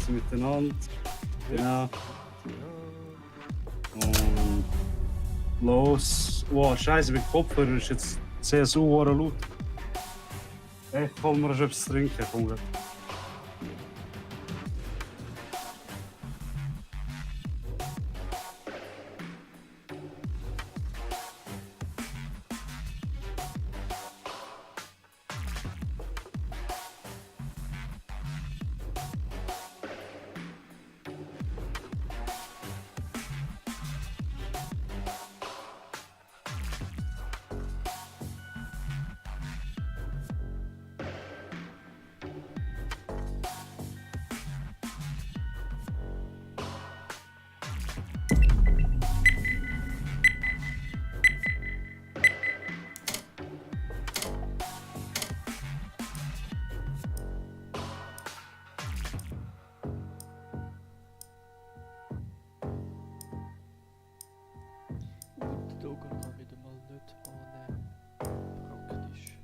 sie miteinander. Genau. Und los. Wow, scheiße, mein Kopfhörer ist jetzt sehr so laut. Ich hol mir etwas zu trinken. Komm grad. Und Logan kann wieder mal nicht annehmen. Praktisch.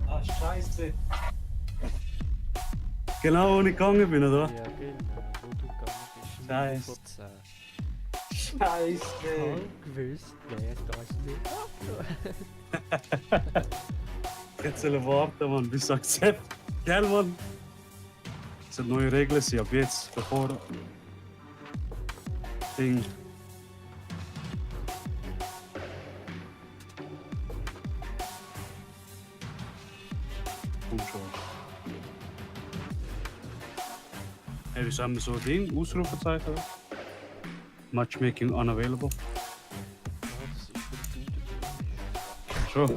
Ah, scheiße. Genau, wo ich gegangen bin, oder? Ja, genau, wo du gegangen bist. Scheiße. Vor 10. Ich Scheiße. habe gewusst, wer das nicht Jetzt soll ich warten, Mann, bis Akzept. Gell, Mann? Es sind neue Regeln sein, ab jetzt, bevor. Ding. Komm schon. Hey, wieso haben wir so ein Ding? Ausrufezeichen? Matchmaking unavailable. Ja, das ist, weil du dabei bist. Schon.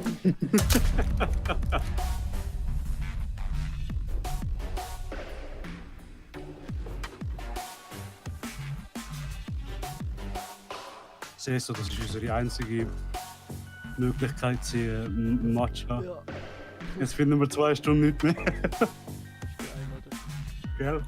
Siehst du, das ist unsere einzige Möglichkeit, sie einen Match zu haben. Ja, Jetzt finden wir 2 Stunden nicht mehr. ist der eine oder Gell?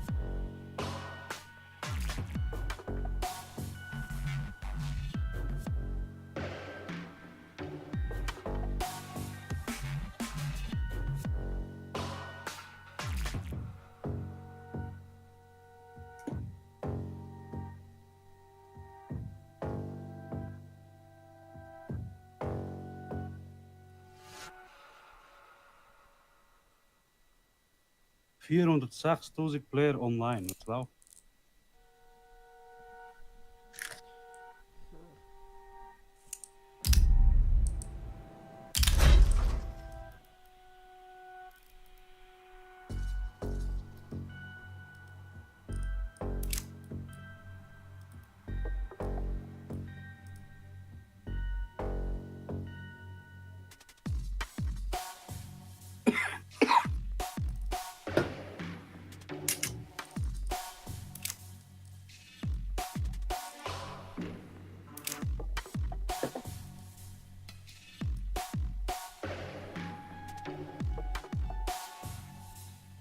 ...406.000 Player online, was läuft?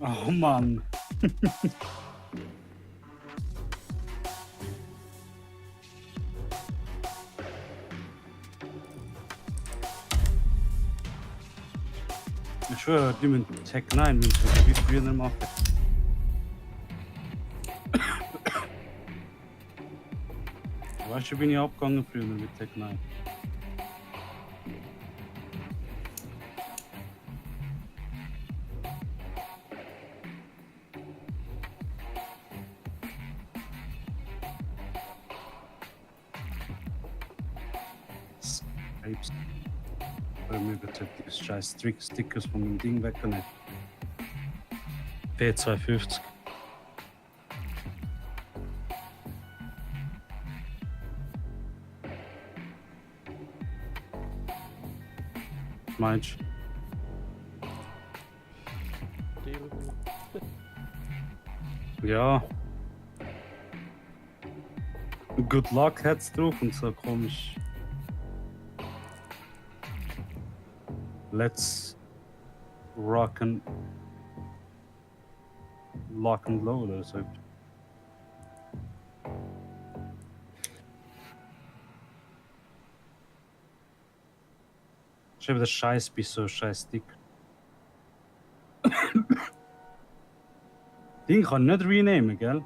Oh Mann. Ich schwöre, die mit Tech 9 müssen wir wie früher machen. Weißt du, bin ich abgegangen früher mit Tech 9. Apes. Weil mir bitte die scheiß Stickers von dem Ding wegnehmen. P250. Meinst dir rüber. du? Ja. Good luck hat's drauf und so komisch. Let's rock and lock and load oder so. Ich habe das Scheiß bis so scheiß dick. Ding kann ich nicht renehmen, gell?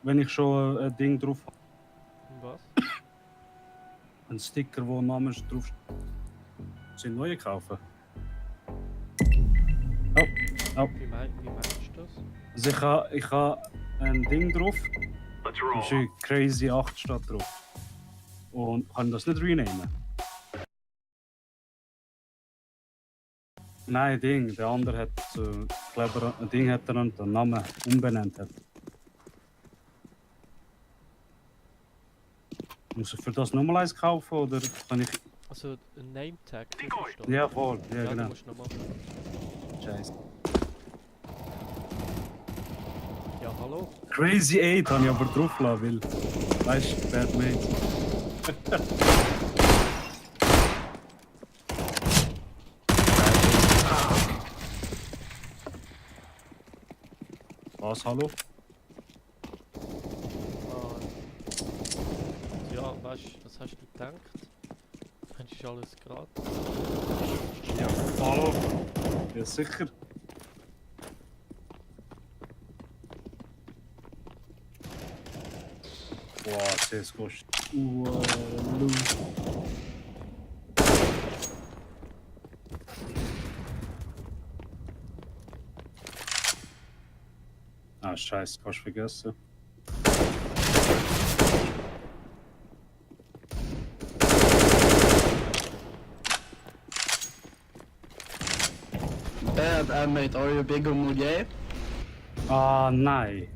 Wenn ich schon ein Ding drauf habe. Was? Ein Sticker, wo ein Name drauf steht. Sind neue kaufen? Oh. Wie meinst du das? Also ich habe ein Ding drauf. Da ist ein Crazy 8 steht drauf. Und kann das nicht renehmen? Nein, Ding. Der andere hat clever ein Ding hat er und den Namen umbenannt hat. Muss ich für das nochmal eins kaufen oder kann ich. Also ein Name-Tag. Ja, voll. Ja, Ja, genau. du musst noch machen. Scheiße. Ja, hallo? Crazy 8 habe ich aber drauf gelassen, weil. Weißt du, Bad Mate. Was, hallo? Ja, weißt du, was hast du gedacht? Meinst du, ist alles gratis? Ja, hallo. Ja, sicher. Boah, CS kostet. Ah, scheiße, fast vergessen. Bad, mate, are you big or mulher? Ah, nein.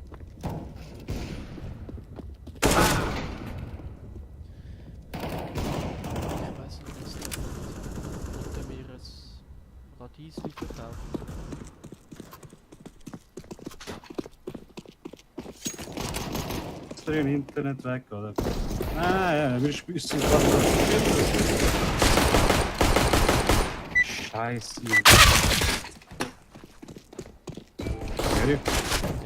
Ich weiß nicht, was das ist. Wollten wir ein Radiesli verkaufen? Ist der im Internet weg, oder? Ah, ja, wir spielen gerade. Scheiße. Gary?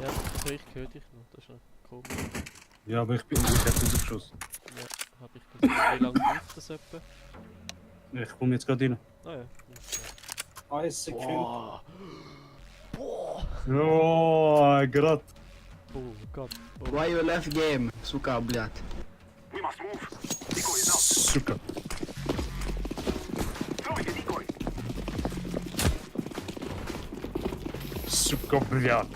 Ja, also ich höre dich noch, das ist noch komisch. Ja, aber ich hätte rausgeschossen. Ja, hab ich gesehen. Wie lange braucht das etwa? Ich komme jetzt gerade rein. Ah ja. Eins Sekunde. Boah! Boah! Oh, gerade. Oh Gott. Oh. Why you left game, suka, блядь? Сука. Сука, блядь.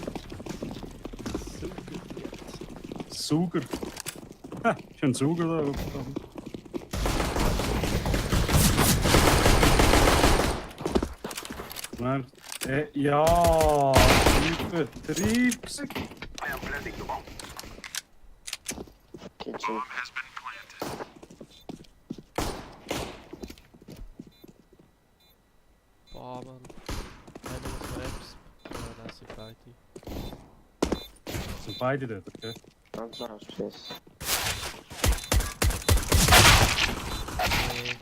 Super jetzt. Suger. Ha, ich ein Suger da. Maar, ja, übertriebs. Kitchen. Boah, Mann. Einer muss Raps. Ja, das sind beide. Sind beide dort, okay? Nee.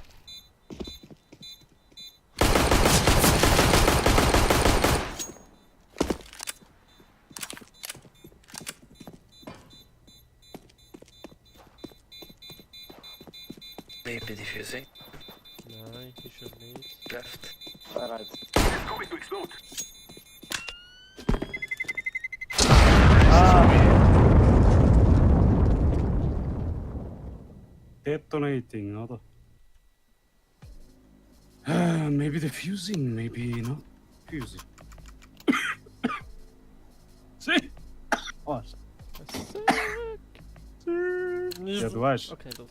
Maybe diffusing. Nein, ist er nicht. Left. Detonating, oder? Maybe defusing, maybe not defusing. See? Oh, ja, du weißt, Okay, los.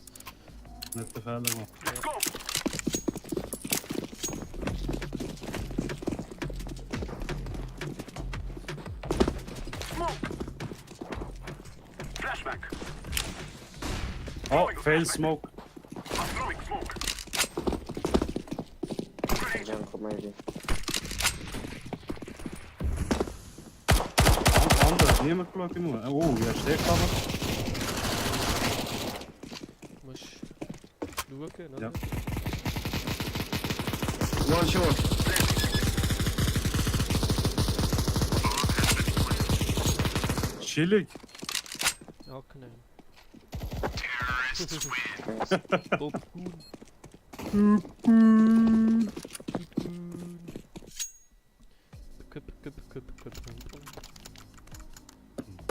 nicht den Fehler machen. Oh, fail smoke. maybe. Andere hat niemand geschaut im Moment. Oh, hier steht aber. Du musst schauen, oder? Ja. One short. Chillig. Ja, genau. Nice. Popcorn. Kup.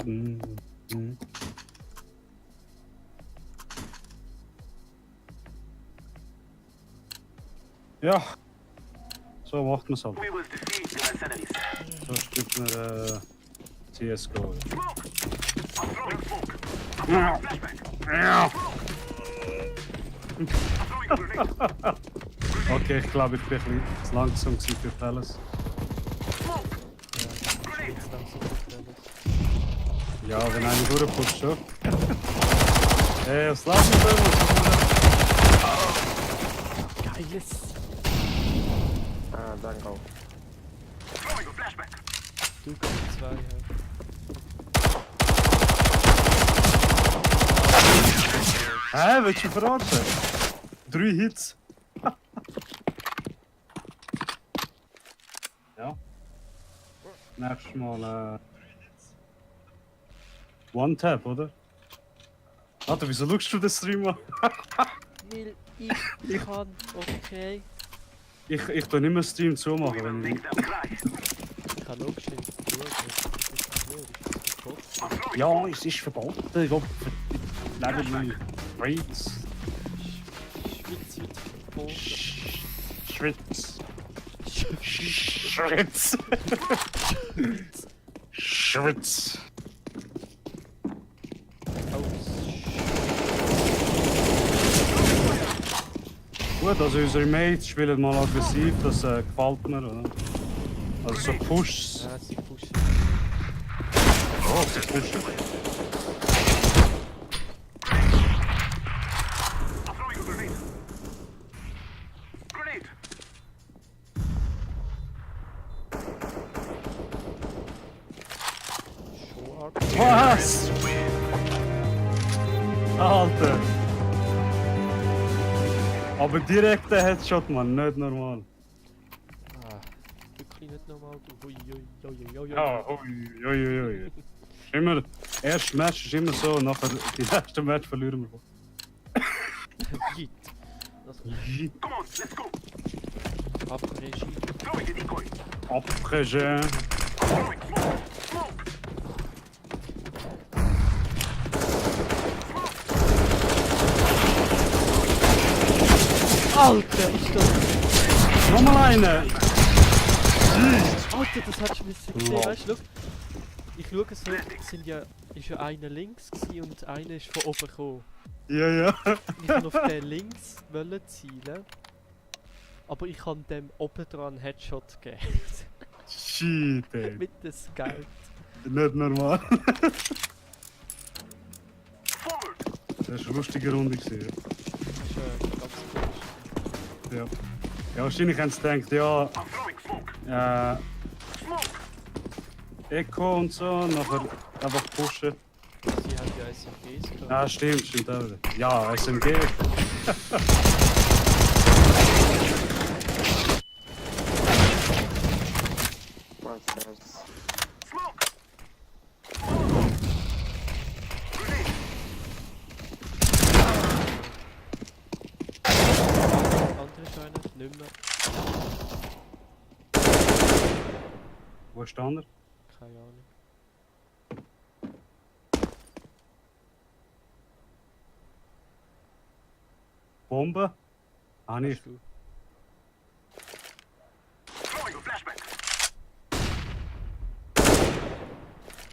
Mm, mm. Ja, so macht man es halt. So spielt man CSGO. Ja. Ja. Okay, ich glaube, ich bin ein bisschen zu langsam gewesen für alles. Jetzt langsam wird alles. Ja, wenn einer durchpusht, schon. Hey, was lassen wir? Geiles! Ah, danke auch. Du kannst 2 haben. Hä, willst du verarschen? 3 Hits. Ja. Nächstes Mal One-Tap, oder? Alter, wieso schaust du den Stream an? Weil ich kann, okay. Ich tu nicht mehr Stream zumachen, wenn ich... Ich kann logisch nicht schauen. Das ist verboten. Ja, es ist verboten. Ich glaube, Level Rates. Schweiz wird verboten. Schwitz. Schwitz. Schwitz. Gut, also unsere Mates spielen mal aggressiv, das gefällt mir, oder? Also so Pushs. Ja, sie pushen. Oh, sie pushen. Was? Alter! Aber direkt der Headshot, man, nicht normal. Ah, wirklich nicht normal. Ui. Ja, ui, ui, ui, ui. Immer, erstes Match ist immer so, nachher die nächste Match verlieren wir. Jit. Also, Ui. Après-Ski. Après-Jean. Alter, ist das... Nochmal eine! Alter, das hast du mir gesehen, Wow. weißt du? Schau. Ich schaue so, ist ja einer links gewesen und einer ist von oben gekommen. Ja, ja. Ich wollte auf den links zielen, aber ich kann dem oben dran einen Headshot geben. Shit, ey. Mit dem Scout. Nicht normal. Das war eine lustige Runde. Gewesen, Das ist ganz komisch. ja. Ja, wahrscheinlich haben sie gedacht, ja. Echo und so, nachher einfach pushen. Sie haben ja SMGs gehabt. Ah, stimmt auch wieder. Ja, SMG. Nice. Andere ist einer, nicht mehr. Wo ist der andere? Keine Ahnung. Bombe? Ah, nicht. Hast du?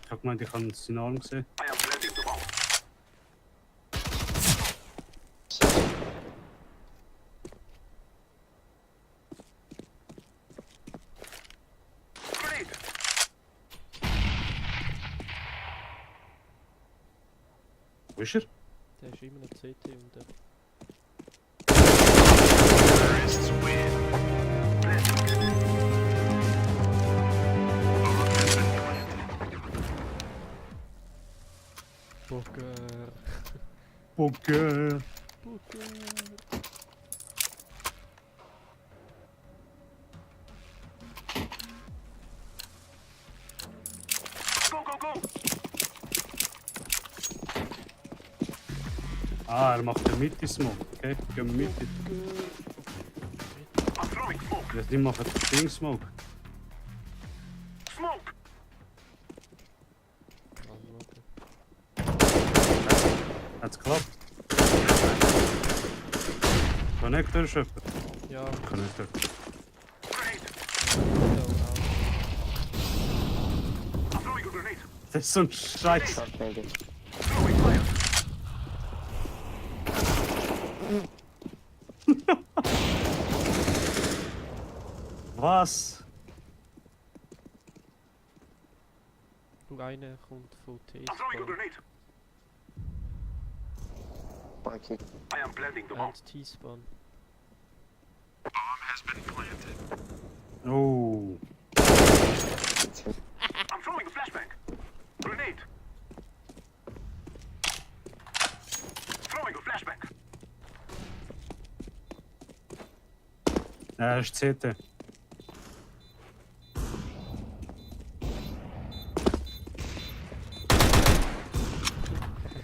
Ich hab gemeint, ich habe seinen Arm gesehen. Wo ist er? Der ist immer noch CT und der... Poker. Poker. Poker. Ah, er macht den Mitte-Smoke. Okay, gehen wir Mitte. Ja, die machen den Ding-Smoke. Hat's geklappt? Connector ist jemand? Ja, Connector. Das ist so ein Scheiß. Short maybe. Was? du einer kommt von T. One kick. Und T-Spawn. Oh. It's him. Er ist CT.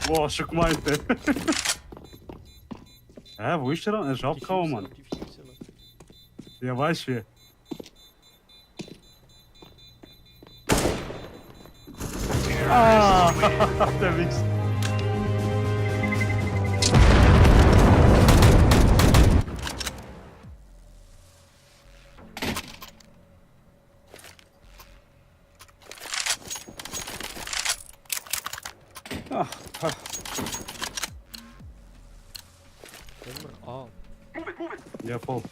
Boah, schon gemeint. Hä, wo ist er dann? Er ist abgehauen, Mann. Diffuser. Ja, weißt du wie? Ah, der Wichs. Ah, ah. Immer A. Ja, voll.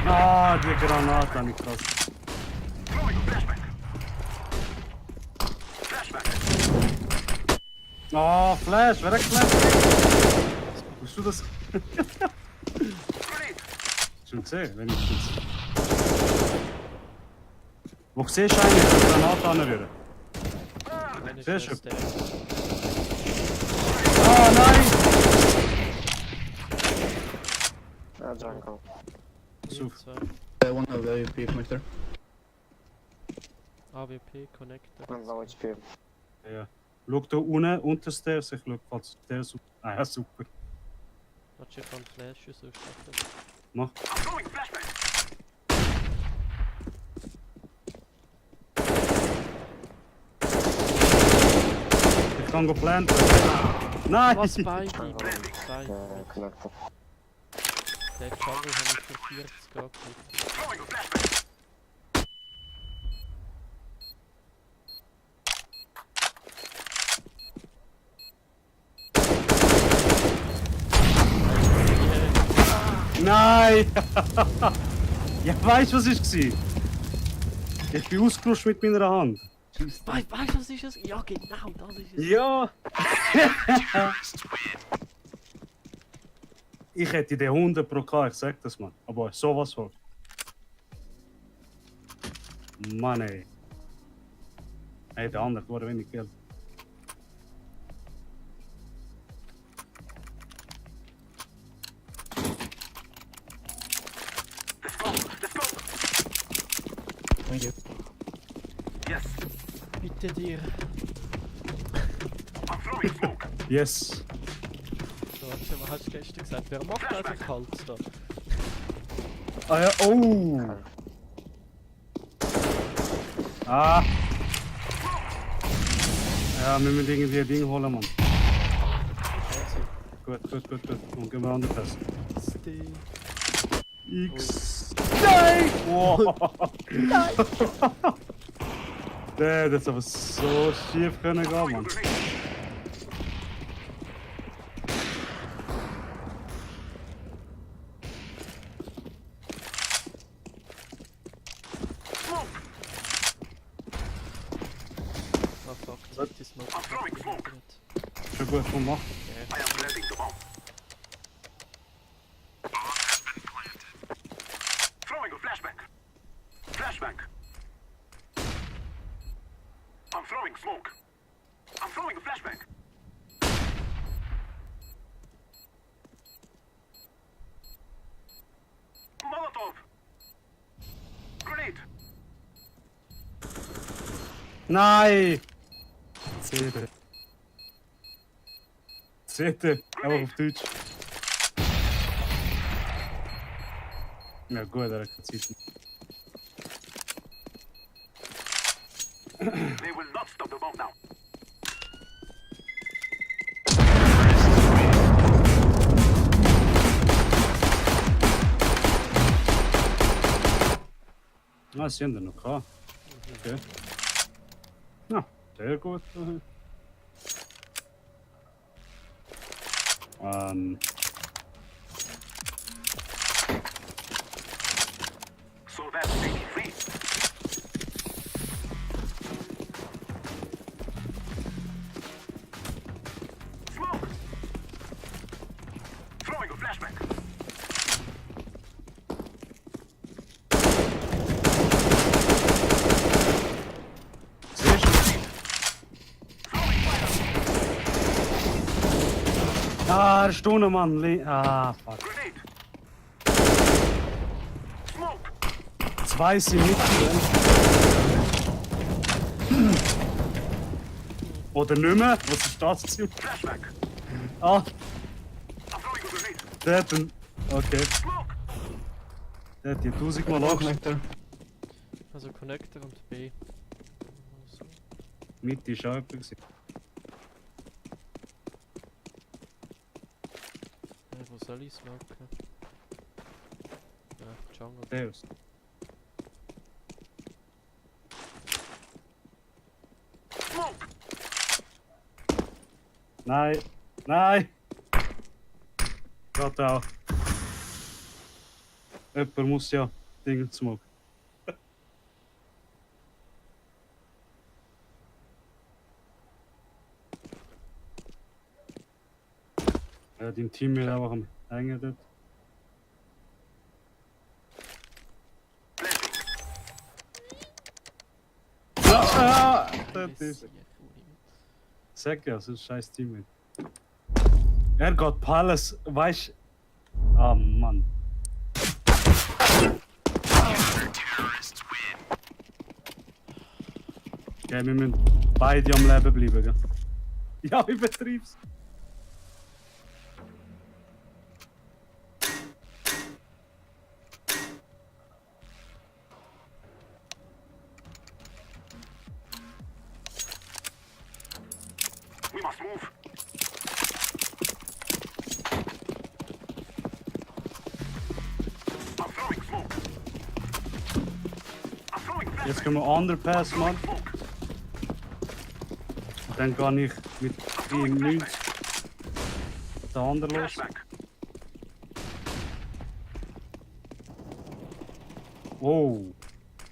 Ah, die Granate habe ich krass. Ah, Flash, wer hat geflasht? Bist du das? Schon gesehen, wenigstens. Wo siehst du eigentlich die Granate anrühren? Einer Sehr ist schön. der. Ah, nein! Jungle. Suf. One of the AP connector. AWP Connector. One low HP. Ja. Schau da unten, unter Stairs, ich schau, falls Stairs... Ah ja, super. Hat schon keinen Flash, so stecken. Mach. Ich kann go planten. Nein! Was bei ihm? Bei Yeah, connector. der Jungle habe ich für 40 gekriegt. Nein! Ja, weißt du, was es war? Ich bin ausgerutscht mit meiner Hand. Weißt du, was ist es? Ja, genau, das ist es. Ja! Ich hätte den 100 pro K, ich sag das, Mann. Aber sowas von. Mann, ey. Ey, der andere wurde wenig Geld. Thank you. Bitte dir. Yes. So, warte, was hast du gestern gesagt? Wer macht einfach Halt da? Ah ja, oh! Ah! Ja, wir müssen irgendwie ein Ding holen, Mann. Gut, gut, gut, gut. Und gehen wir an den Pass. X. Nein! Wow! Nein! Der hat aber so schief können gehen, Mann. Ah fuck, das ist das mal. Schon gut gemacht. smoke. I'm throwing a flashbang. Molotov. Grenade. Nein! CD. CD, aber auf Deutsch. Ja gut, er hat keine Zeit. They will not stop the bomb now. Ah, sie haben den noch gehabt. Okay. Ja, sehr gut. So that's maybe free. Smoke. Throwing a flashbang. Siehst du? Throwing fire. Ah, eine Stunde, Mann. Ah, fuck. Grenade. Smoke. Zwei sind mit drin. Oder nicht mehr? Was ist das? Flashbang. Ah, I'm throwing a grenade. der hat einen. Okay. Smoke. Der hat die 1000 Mal One angeschaut. connector. Also Connector und B. So. Mitte ist auch jemand gewesen. Wo soll ich smoken? Ja, Jungle. Deus. Smoke. Nein. Nein. Geht auch. Jemand muss ja Dinge smoken. Ja, dein Team wird einfach am Hängen dort. Ah, das ist. Sag ja, das ist ein scheiß Team. Er geht Palace, weißt du? Ah, Mann. Okay, wir müssen beide am Leben bleiben, gell? Ja, ich betreib's. We must move. I'm throwing smoke. I'm throwing flashbang. Jetzt können wir Underpass machen. Smoke. Dann kann ich mit ihm 90 den anderen los. Flashbang. Oh.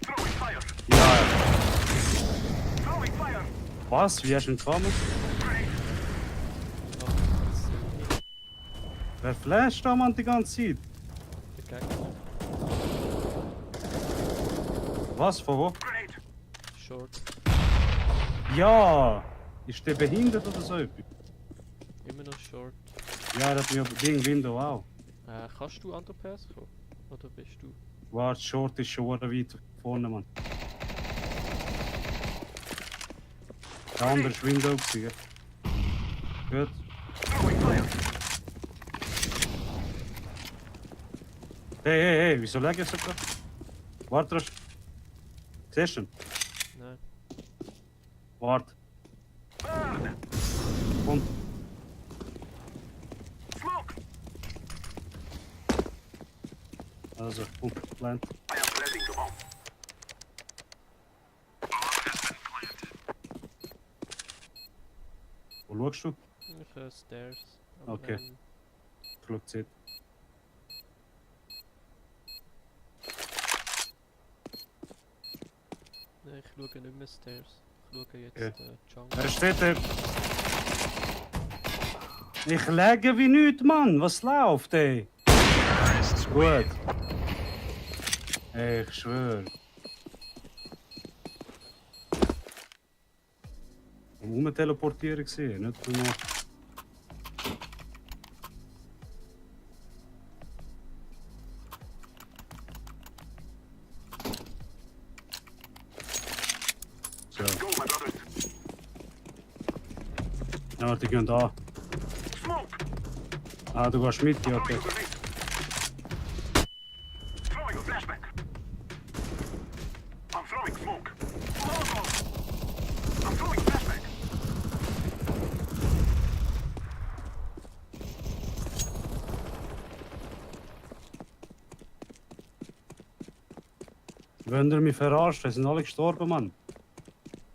Throwing fire. Ja. Throwing fire. Was? Wie hast du ihn gekommen? Grenade. Wer flasht da, Mann, die ganze Zeit? Der Gegner. Was? Von wo? Grenade. Short. Ja! Ist der behindert oder so etwas? Immer noch Short. Ja, er hat mir Ding Window auch. Kannst du Underpass kommen? Oder bist du? Warte, Short ist schon weit vorne, Mann. Der andere ist Window gewesen. Gut. Throwing fire. Hey, hey, hey, wieso lag ich so gerade? Warte, rasch. Siehst du ihn? Nein. Warte. Burn. Komm. Smoke. Also, komm, plant. I am planting the bomb. Wo schaust du? Ich Stairs. Okay. Ich schau die Zeit. Nein, ich schaue nicht mehr Stairs. Ich schaue jetzt Okay. Jungle. Er steht dort. Ich lege wie nichts, Mann. Was läuft, ey? Gut. Ey, ich schwör. rumteleportieren gesehen, nicht nur. So. Go, my brothers. Ja, die gehen da. Smoke. Ah, du gehst mit, ja, okay. Throwing a grenade. Throwing a flashback. I'm throwing smoke. Molotov. I'm throwing flashback. Wenn ihr mich verarscht, wir sind alle gestorben, Mann.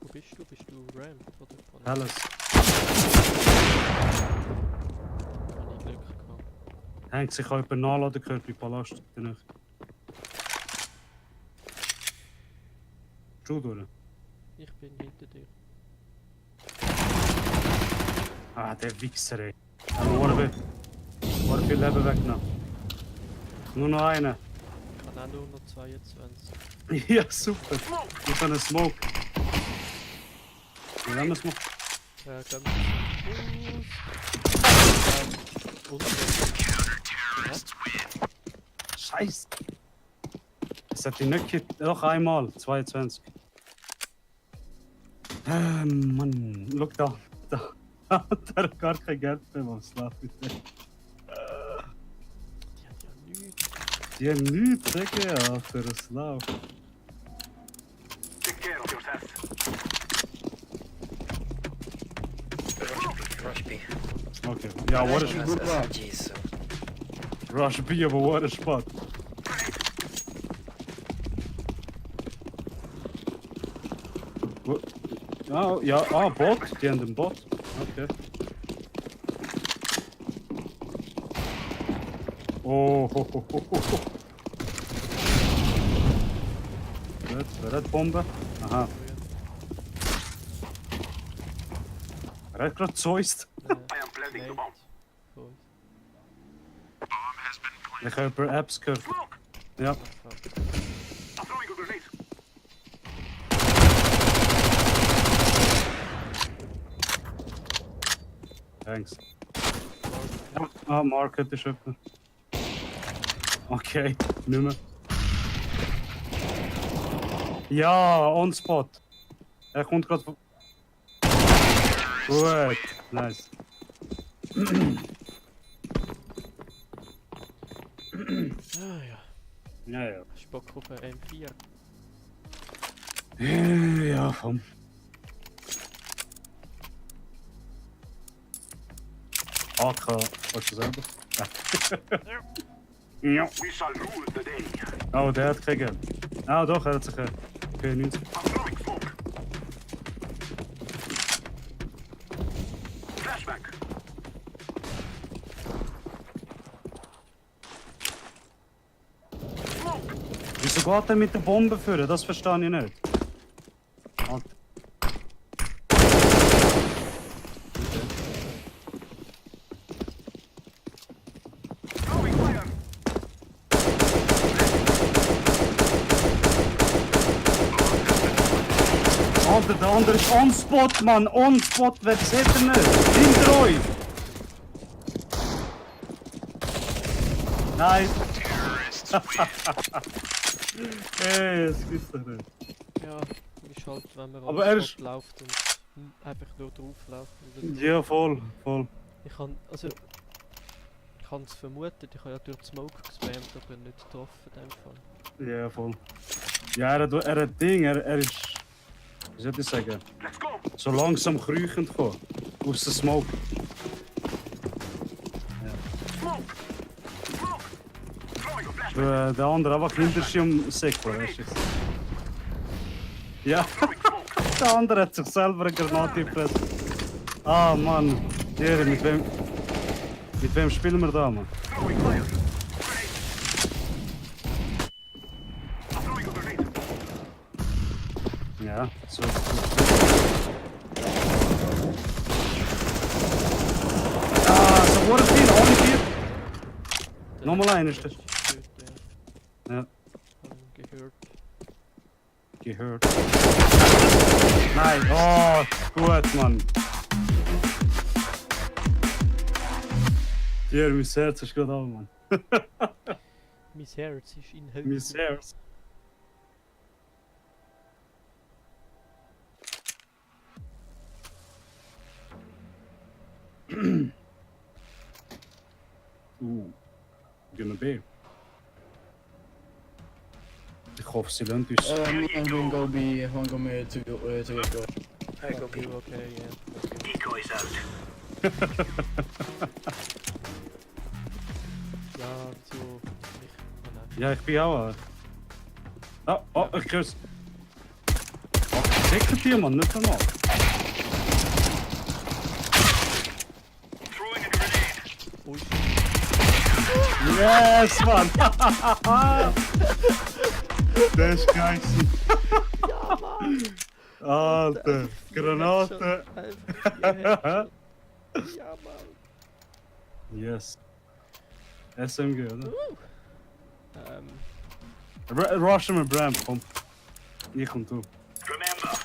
Wo bist du? Bist du rammed oder von Alles. Habe ich Glück gehabt. Hängt sich auch jemand nachladen gehört bei Palast. Danach. Du durch. Ich bin hinter dir. Ah, der Wichser, ey. Aber war viel Leben weggenommen. Nur noch einer. Ich habe auch nur noch 22. Ja, super. Ich habe einen Smoke. Wie haben wir Smoke? Ja, gehen wir und Scheiße. Es hat die nicht noch einmal. 22. Mann. Schau da. Da. Der hat gar kein Geld mehr, was läuft mit dem. die hat ja nichts. Die haben nichts zu sagen, Alter. Es läuft. Take care of yourself. Rush B. Okay. Ja, what a That's SMGs, so. Rush B, aber what a spot. Ah, ja, Bot. Die haben den Bot. Okay. Oh, ho, ho, ho, ho, ho. Gut, wer hat Bombe? Aha. Er hat gerade gezeust. I am planting the bomb. Voll. Ich habe über Apps gehört. Smoke. Ja. I'm throwing a grenade. Thanks. Ah, Market ist jemand. Okay, nicht mehr. Ja, on spot. Er kommt gerade von. Gut, nice. Ah ja. Ja, ja. Hast du Bock auf ein M4? Ja, komm. AK, willst du selber? Ja. We shall rule the day. Oh, der hat kein Geld. Ah, doch, er hat sich okay, 90. I'm throwing smoke. Flashback. Smoke. Wieso geht er mit der Bombe führen? Das verstehe ich nicht. Alter. Throwing fire. Alter, der andere ist on spot, Mann! On spot, wer sieht er nicht? Hinter euch! Nein! Ey, das gibt's doch nicht. Ja, ist halt, wenn man Aber am er Spot läuft und einfach nur drauflaufen. Ja, voll, voll. Ich kann, also, ich habe es vermutet, ich habe ja durch die Smoke gespammt, aber nicht getroffen in dem Fall. Ja, voll. Ja, er hat Ding, er ist. Wie soll ich sagen? Let's go. So langsam kriechend gekommen. Aus der Smoke. Smoke. Smoke. Throwing a flashback. Der andere einfach hinter sich am Säckler, weißt du? Ja, Throwing smoke. der andere hat sich selber eine Granate gefressen. Ah, Mann. Jerry, mit wem spielen wir da, Mann? Throwing fire. Grenade. I'm throwing a grenade. Ja, so. Ah, so wurde viel, alle vier. Nochmal einer ist das. Ja, Hab ihn gehört. gehört. Nein, oh, Gut, Mann. Hier, mein Herz ist gerade an, Mann. Mein Herz ist in Mein Hause. Herz. Gonna be. Ich hoffe, sie lernt uns. I'm going to go B, one go mid, two go go. I go B. Okay, yeah. Okay. Decoys out. Ja, so. Oh nein. Ja, ich bin auch. Oh, ich höre. Oh, sickert die, Mann, nicht normal. Throwing a grenade. Ui. Yes, Mann! Das ist geil. Ja, Mann! Alter, Granate. Einfach ja, Mann. Yes. SMG, oder? Ähm, Rushen mit Bram, komm. Ich komm du. Remember,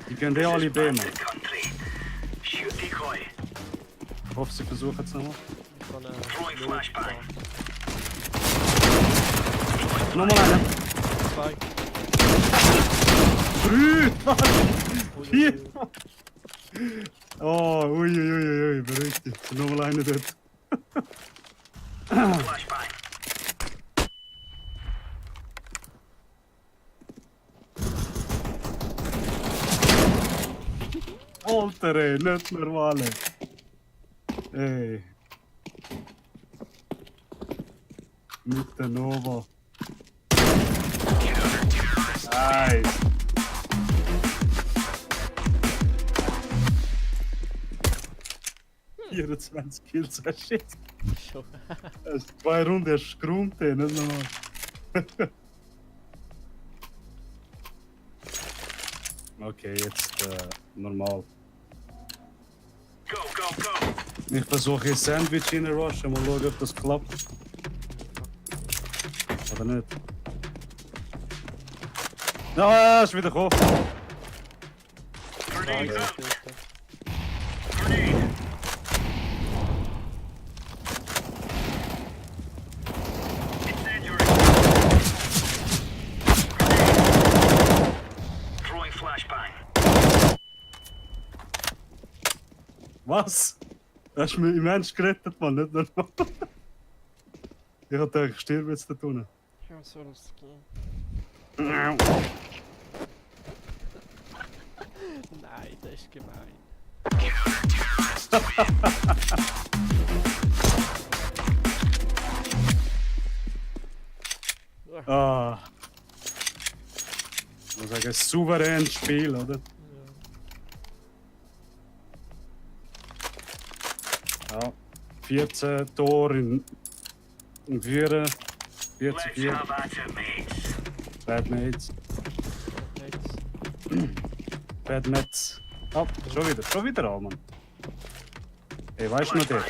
Die können die alle B, Mann. the country. Shoot decoy. Ich hoffe, sie versuchen es nochmal. ich kann Throwing flashbang. Nochmal einen. Zwei. 3! Ui, 4! ui, ui. Oh, ui, beruhig dich. Es ist nochmal einer dort. Flashbang. Alter, ey, nicht normal. Ey. Mit der Nova. Nice. Hm. 24 Kills, ah shit. Schon. Das ist 2 Runden, hast du geräumt, ey, nicht normal. Okay, jetzt normal. Go, go, go. Ich versuche ein Sandwich in rushen, mal schauen, ob das klappt. Oder nicht. Ja, ist wieder gekommen. Grenade Ja, out. bitte. Grenade. Incendiary. Grenade. Throwing flashbang. Was? Du hast mich immens gerettet, Mann, nicht normal. Ich hab gedacht, ich sterbe jetzt da unten. Ja, soll es gehen? Ja. Nein, das ist gemein. Ah. Ich muss sagen, ein souveränes Spiel, oder? Ja. Ja. 14 Tore in 4. 14, Let's 4. have at it, mates. Bad Mates. Jetzt. Bad Mets. Oh, schon wieder an, Mann. Ey, weißt du noch den?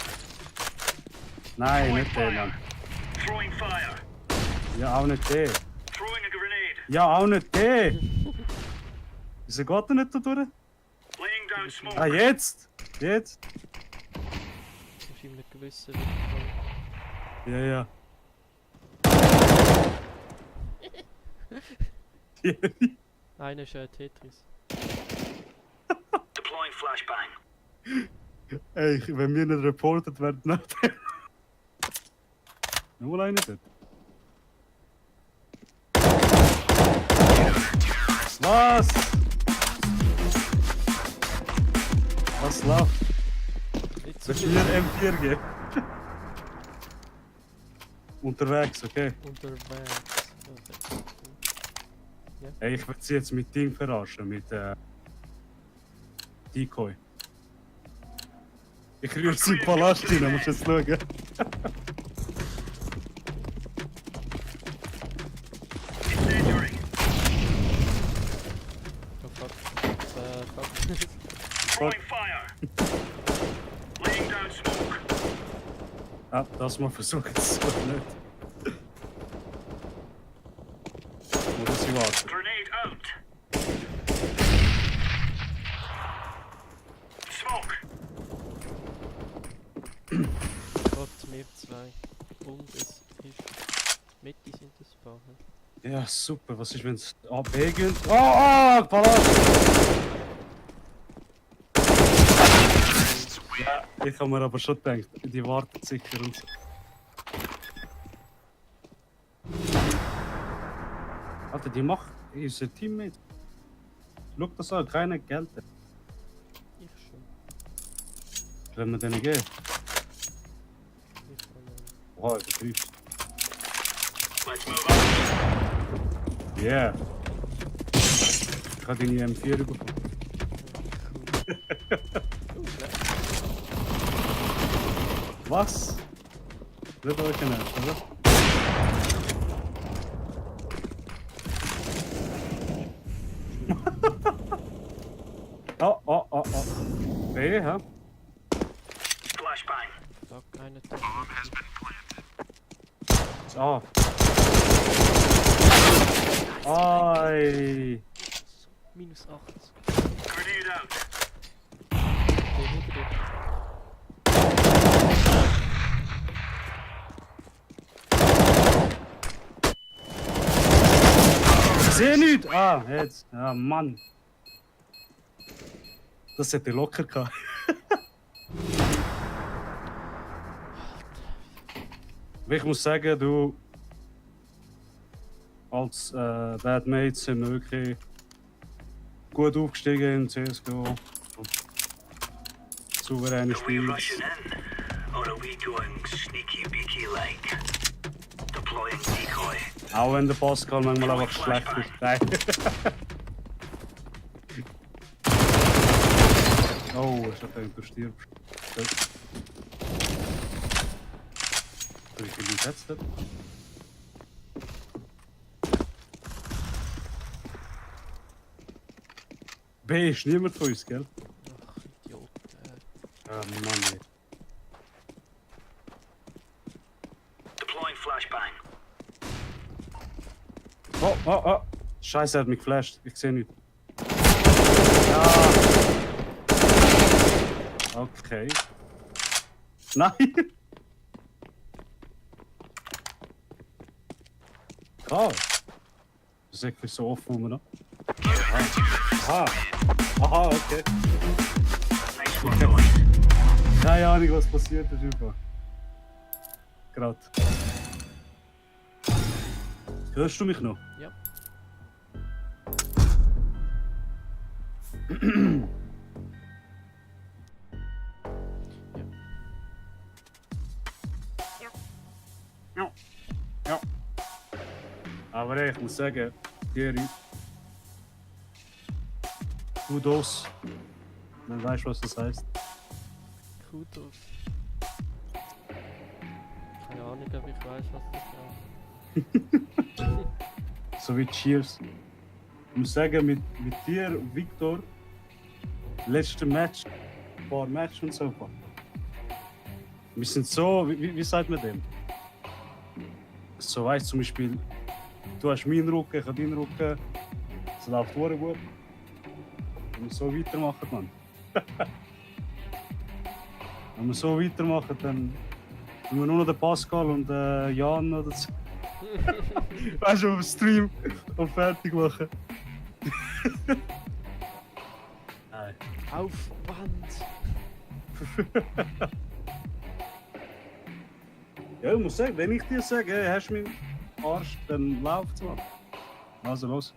Nein, nicht den, Mann. Throwing fire. Ja, auch nicht den. Throwing a grenade. Ja, auch nicht den. Wieso geht er nicht da durch? Laying down smoke. Ah, jetzt! Jetzt! Ist ihm nicht gewissen. Ja, ja. Einer ist Tetris. Deploying flashbang. Ey, wenn wir nicht reportet werden, nach dem. Nur einer dort. Was? Was läuft? Nicht Willst du mir M4 geben? Unterwegs, okay. unterwegs. Okay. Ey, ich werde sie jetzt mit Ding verarschen, mit Decoy. Ich rühre sie in den Palast rein, musst du jetzt schauen. Incendiary. Oh fuck. Fuck. Throwing fire. Laying down smoke. Ah, das mal versuchen, das geht nicht. Muss ich warten. Grenade out. Wir zwei. Und es ist... Mitte sind das ein paar. Ja, super. Was ist, wenn es A, B geht? Oh, Palas! Ja, ich habe mir aber schon gedacht, die wartet sicher und so. Alter, die macht unser Teammate. Schau das an, keiner Geld. Ich schon. Können wir denen geben? Ich kann nicht. Oha, übertreibst. Let's move out. Yeah. Ich habe deine M4 bekommen. Was? Nicht euch ernst, oder? Oh. B, hä? Flashbang. Da keine Ah. Ai. Minus 8. Grenade out. Der hinter dir. Ich sehe nichts! Ah, jetzt. Ja, Mann. Das hätte ich locker gehabt. Ich muss sagen, du als Bad Mates sind wir wirklich gut aufgestiegen in CSGO. Souveräne Are we Spiele. rushing in? Or are we going sneaky beaky like? Deploying decoy. Auch wenn der Pascal manchmal einfach schlecht ist. Nein. Oh, ich hab gedacht, du stirbst. Wie viel Leute hat's dort? B ist niemand von uns, gell? Ach, Idiot. Ah, Mann, ey. Deploying flashbang. Oh. Scheiße, er hat mich geflasht. Ich sehe nichts. Ja. Okay. Nein! Ah. Das ist wirklich so offen rum, ne? Aha, okay. Nice one, boys. Keine Ahnung, was passiert ist einfach. Gerade. Hörst du mich noch? Ja. Ja. Aber ey, ich muss sagen, Thierry. Kudos. Man weiß, was das heißt. Kudos. Keine Ahnung, ob ich weiß, was das ist. So wie Cheers. Ich muss sagen, mit dir, Victor, letzte Match, paar Match und so. Wir sind so, wie sagt man dem? So weißt zum Beispiel, du hast meinen Rücken, ich habe deinen Rücken. Es läuft sehr gut. Wenn wir so weitermachen, Mann. Wenn wir so weitermachen, dann tun wir nur noch den Pascal und Jan oder so. Weißt du, auf dem Stream und fertig machen. Nein. Aufwand! Ja, ich muss sagen, wenn ich dir sage, hey, hast du meinen Arsch, dann läuft's mal. Also los.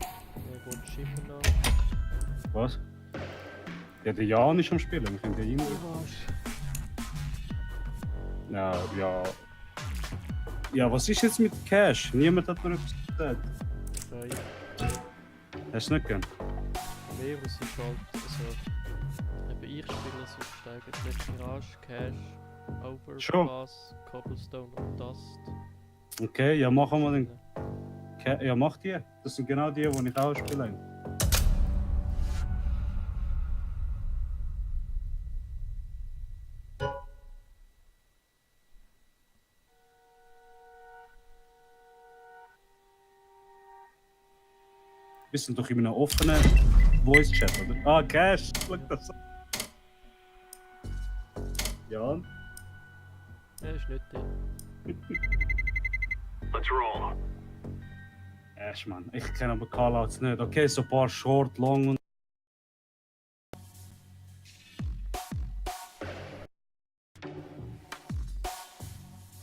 Ja gut, schieben noch. Was? Ja, der Jan ist am Spielen, wir können den rein. Ja. Ja, was ist jetzt mit Cash? Niemand hat mir etwas gesagt. Zwei. Hast du nicht gern? Virus ist halt, also... Eben ich spiele so steigert jetzt Mirage, Cash, Overpass, Cobblestone und Dust. Okay, ja, machen wir den. Ja, mach die. Das sind genau die, die ich auch spiele. Wir sind doch in einem offenen Voice-Chat, oder? Ah, Cash! Schau das an. Jan? Er ist nicht drin. Let's roll. Ash, Mann. Ich kenne aber Callouts nicht. Okay, so ein paar Short, Long und.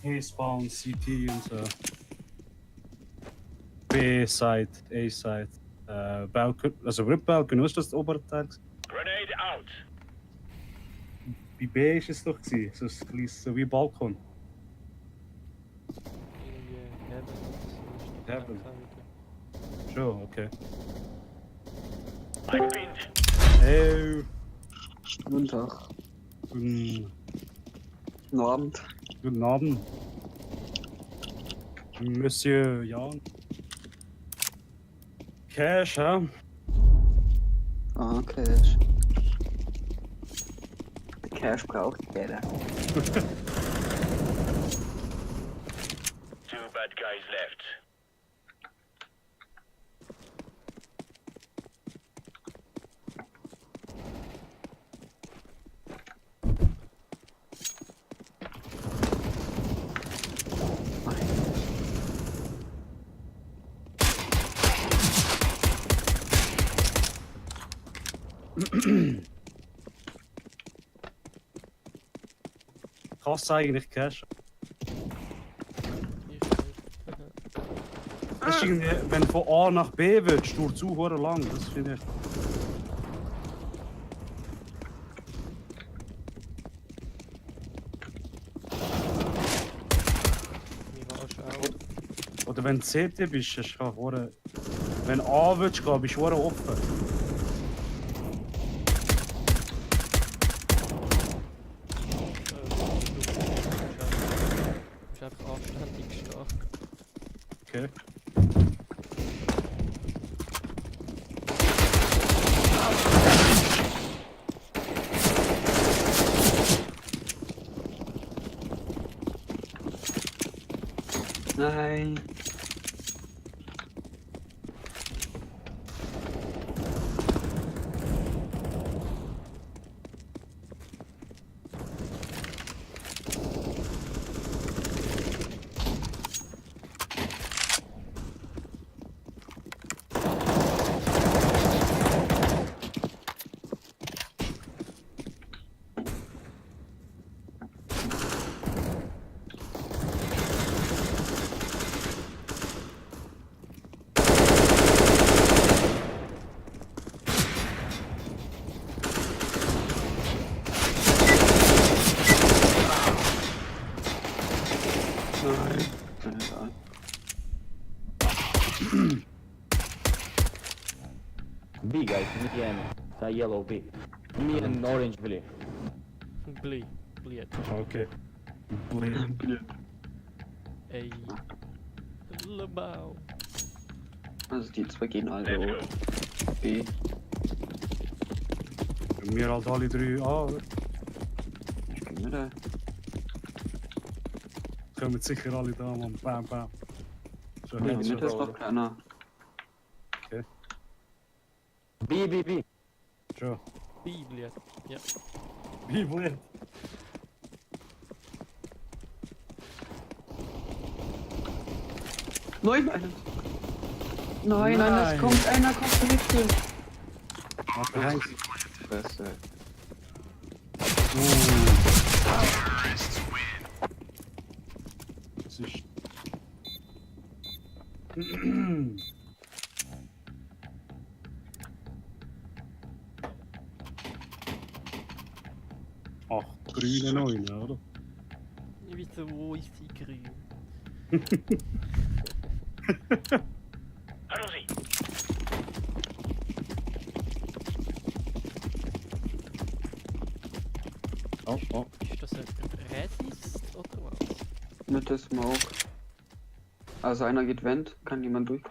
A-Spawn, CT und so. B-Side, A-Side. Balcony, also Rückbalcony, was ist das, das obere Teil? Grenade out. Bei B ist es doch gewesen, so ein kleines, so wie Balkon. Irgendwie Heaven oder so. Heaven. Wieder. Schon, okay. Eingebind. Hey, Guten Tag. guten, Guten Abend. guten Abend. Monsieur Jan. Cash, hä? Ah, Cash. Der Cash braucht jeder. 2 bad guys left. Kannst du eigentlich Cash? Ich nicht. Das ist irgendwie, wenn du von A nach B willst, dauert zu hure lang. Das finde ich. Mir war schon auch. Oder wenn du CT bist, hast du hure. Wenn du A willst gehen, bist du hure offen. Du musst einfach anständig stehen. Okay. Nein. Nein. Egal. B guys, me and yellow B. Me and orange blue. Bli. Bliet. Okay. Blöd. Ey. Lebau. Also die zwei gehen Let's also go. B. Wir halt alle drei A, oder? Ich bin nicht da. Kommen sicher alle da, Mann. Bam, bam. So, Ja, Headshot. nicht ist noch keiner. B, B, B. Schon. Bi, Bliet. Ja. Wie blöd. Nein, einer. Nein, Nein. einer kommt richtig. Ach, der hängt. Fresse. Das ist. Ach, grüne Neune, oder? Wieso, wo ist sie grün? Hallo Sie. Oh, oh. Ist das ein Resist oder was? Mit der Smoke. Also einer geht Vent, kann niemand durch.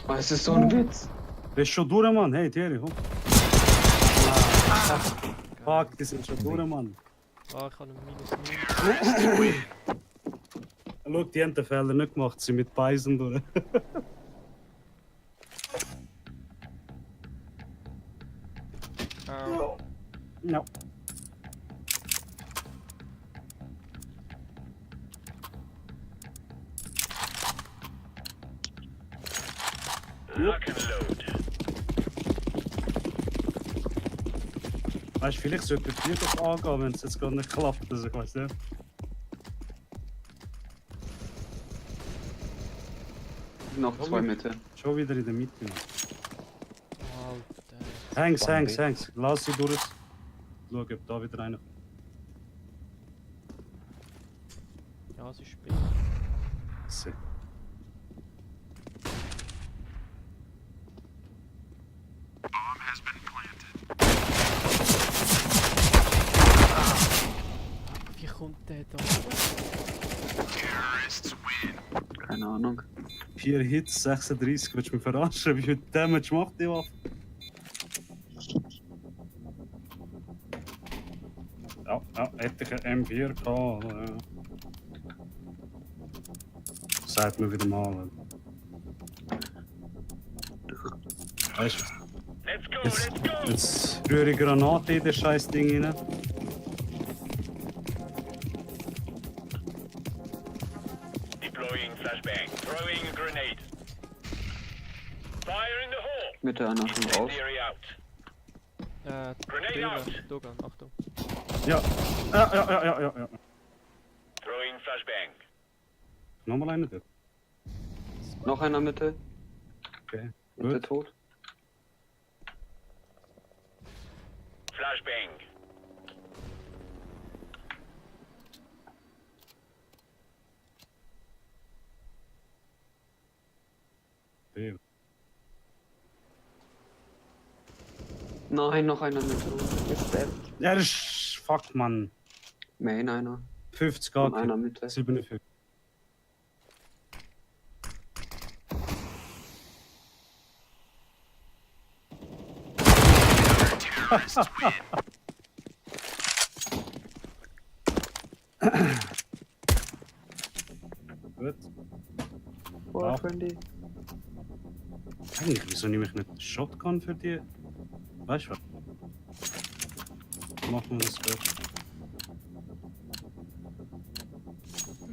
Oh, es ist so ein Witz. Der ist schon durch, Mann. Hey, Thierry, komm. Fuck, die sind schon durch, Mann. Ah, ich habe einen -9. Schau, die haben den Fehler nicht gemacht, sie mit Beisen durch. Au. Ja. Lock and load. Weißt du, vielleicht sollte die doch angehen, wenn es jetzt gerade nicht klappt. Also ich weiß nicht. Noch 2 Mitte. Schon wieder in der Mitte. Mann. Alter. Hanks. Lass sie durch. Schau, ob da wieder einer. Ja, sie spielen. So. Wie kommt der da? Keine Ahnung. 4 Hits, 36. Willst du mich verarschen? Wie viel Damage macht die Waffe? Ja, hätte ich ein M4 gehabt. Ja. Sagt mir wieder mal. Weißt du, Let's go, jetzt, let's go. jetzt rühre ich Granate in das scheiß Ding rein. Deploying flashbang. Throwing a grenade. Fire in the hole. Mitte einer schon raus. Incendiary out. Grenade Dogan, out. Dogan, Achtung. Ja. Ja. Throwing flashbang. Nochmal einer dort. Noch einer Mitte. Okay. Mitte Gut. tot. Flashbang. Okay. Nein, noch einer Mitte. Ist der. Ja, das ist. Fuck, Mann. Main einer. 50 Und AK. einer Mitte. 57. Gut. Boah, Friendly. Eigentlich, wieso nehme ich nicht einen Shotgun für die? Weißt du was? Machen wir das gut.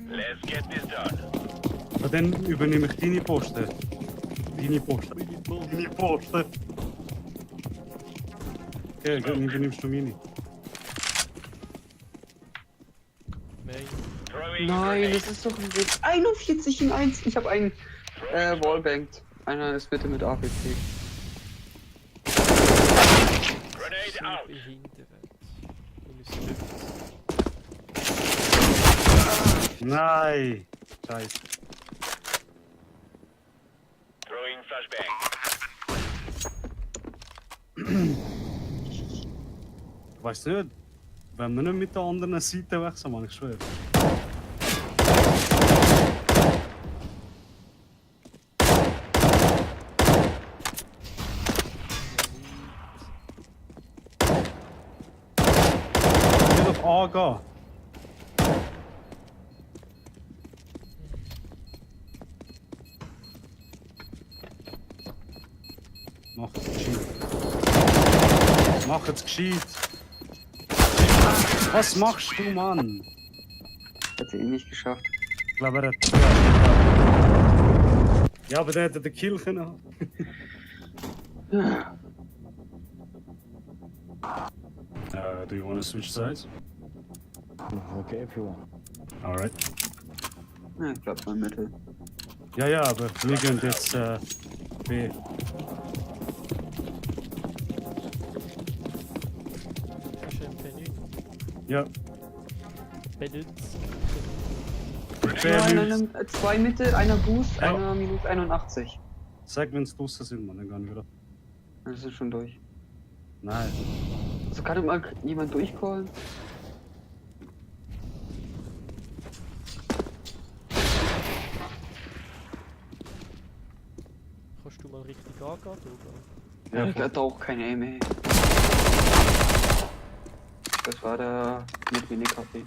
Let's get this done. Ja, dann übernehme ich deine Posten. Deine Posten. Deine Posten. Okay, dann übernimmst du meine. Main. Throwing Nein, grenade. das ist doch ein Witz. 41 in 1. Ich habe einen Wallbanked. Einer ist bitte mit APC. Grenade So out. behindert. Minus 50. Nein! Scheiße. Throwing flashbang. Ich weiß nicht, wenn wir nicht mit der anderen Seite wechseln, Mann, ich schwöre. Ich will auf A gehen. Mach es gescheit. Mach es gescheit. Was machst du, Mann? Hat sie eh nicht geschafft. Ich glaube, er hat. Ja, aber der hätte den Kill können haben. Do you want to switch sides? Okay, if you want. Alright. Ja, ich bleib mal Mitte. Ja, aber wir gehen jetzt B. Hast du ein Menü? Ja, Benutzt. Nein, 2 Mitte, einer Boost, Ja. einer minus 81. Sag, wenn es draußen sind, Mann, dann gehen wir wieder. Das ist schon durch. Nein. Also kann mal jemand durchcallen? Kannst du mal richtig angehen, Dogan? Ja, Ich hatte auch keine Aim, ey. Das war der mit Mini-Kaffee.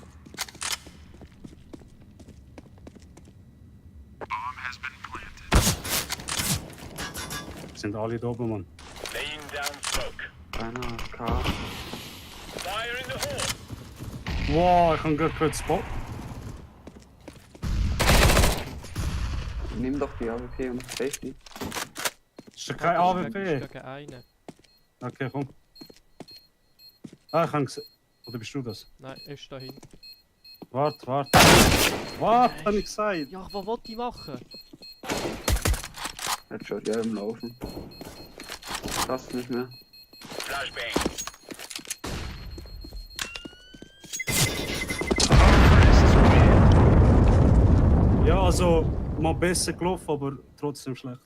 sind alle da oben, Mann. Laying down smoke. Einer K. Fire in the hole. Wow, ich kann gar keinen Spot. Nimm doch die AWP und Safety. Ist er kein Das ist AWP? gegen einen. Okay, komm. Ah, ich habe gesehen. Oder bist du das? Nein, er ist da hinten. Warte. Warte, hab ich gesagt. Ja, was wollte ich machen? Jetzt schaut ja im Laufen. Das nicht mehr. Flashbang. Ja, also mal besser gelaufen, aber trotzdem schlecht.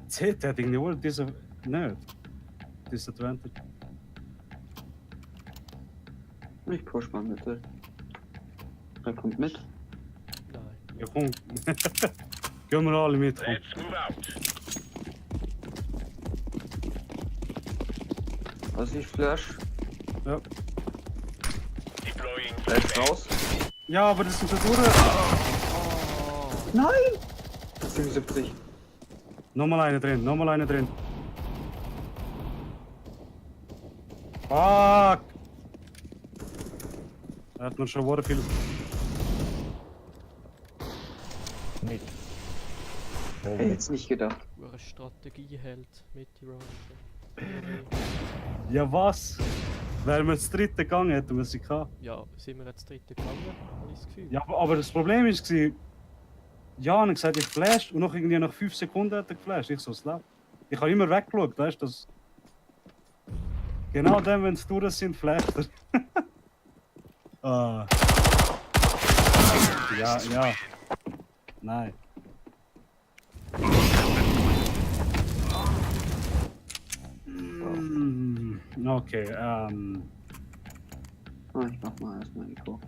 CT hat irgendwie wohl diese. Nicht. Disadvantage. Ich push mal mit. Er kommt mit. Nein. Ja, komm. Gehen wir alle mit. Komm. Let's move out. Was ich Flash? Ja. Deploying Flash raus. Ja, aber das sind schon durch. Nein! 77. Nochmal eine drin. Fuck! Er hat mir schon sehr viel. Mid. Hätte jetzt nicht gedacht. Wo eine Strategie hält mit die Rushen. Ja, was? Wären wir das dritte gegangen, hätten wir sie gehabt. Ja, sind wir jetzt dritte gegangen, habe ich das Gefühl. Ja, aber das Problem war, Jan hat gesagt, ich flash und noch irgendwie nach 5 Sekunden hat er geflasht. Ich so, slap. Ich habe immer weggeschaut, weißt du? Das... Genau dann, wenn es durch sind, flasht er. Ah. Ja. Nein. Okay, Oh, ich mach mal erstmal Eco.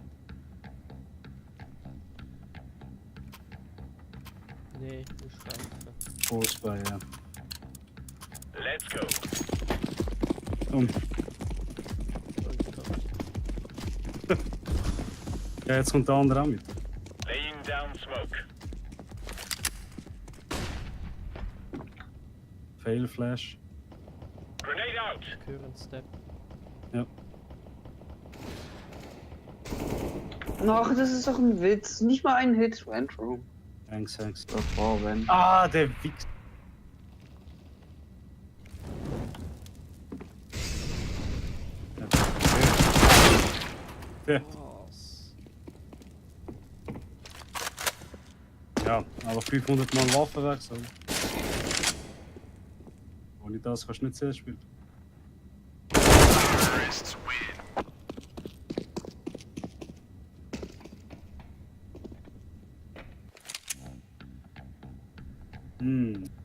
Nee, muss reifen. Fußball, ja. Let's go. Und, ja, jetzt kommt der andere auch mit. Laying down smoke. Fail Flash. Grenade out. Current Step. Ja. Ach, das ist doch ein Witz. Nicht mal ein Hit. Rentro. Thanks. Davor, wenn. Ah, der Wichs. Ja. Was? Ja, aber 500 Mal Waffen wechseln. Ohne das kannst du nicht CS spielen.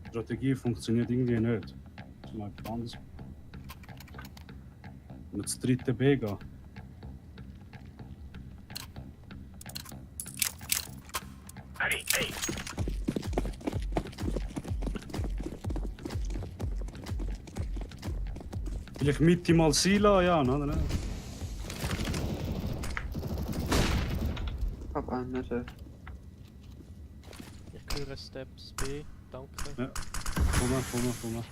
Strategie funktioniert irgendwie nicht. Das ist mal etwas anderes. Und das dritte B gehen. Hey. Vielleicht Mitte mal Sila, ja, oder nicht? Hab einen Mitte. Ich höre Steps B, danke. Ja. Komm mal.